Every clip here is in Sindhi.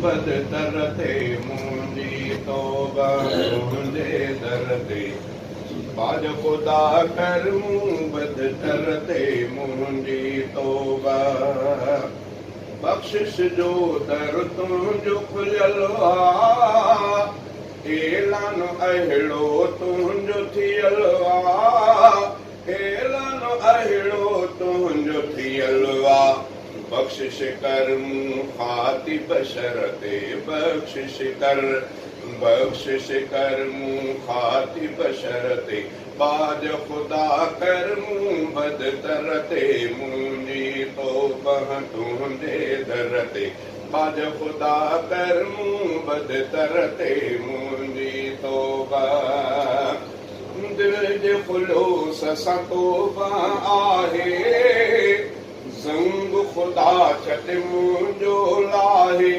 بدتر تي منهنجي توبه تنهنجي در تي. باج خدا ڪر مون بدتر تي منهنجي توبه. بخشش جو در تنهنجو کليل آ، اعلان اهڙو تنهنجو ٿيل آ، اعلان اهڙو تنهنجو ٿيل آ. بخشش ڪر مون خاطي بشر تي، بخشش ڪر، بخشش ڪر مون خاطي بشر تي. باج خدا ڪر مون بدتر تي منهنجي توبه تنهنجي در تي. باج خدا ڪر مون بدتر تي منهنجي توبه. دل جي خلوص سان توبه آهي، زنگ خدا ڇڏ منهنجو لاهي،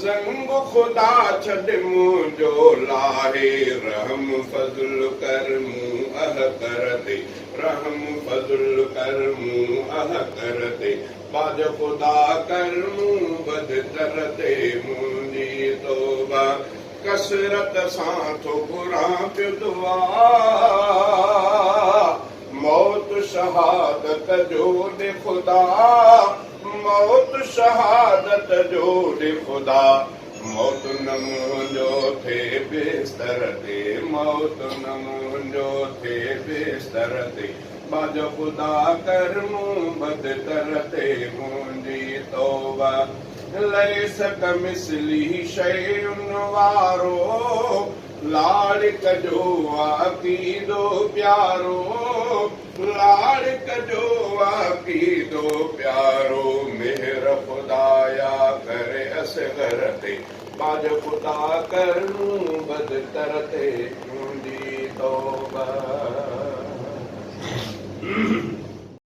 زنگ خدا ڇڏ منهنجو لاهي. رحم فضل ڪر مون احقر تي، رحم فضل ڪر مون احقر تي. باج خدا ڪر مون بدتر تي منهنجي توبه. ڪثرت سان ٿو گهران پيو دعا، موت شهادت جو ڏي خدا، موت شهادت جو ڏي خدا. موت نه منهنجو ٿئي بستر تي، موت نه منهنجو ٿئي بستر تي. باج خدا ڪر مون بدتر تي منهنجي توبه. ليس ڪمثله شيء وارو، لاڙڪ جو عقيدو پيارو، لاڙڪ جو عقيدو پيارو. مهر خدايا ڪري اصغر تي، باج خدا ڪر مون بدتر تي منهنجي توبه.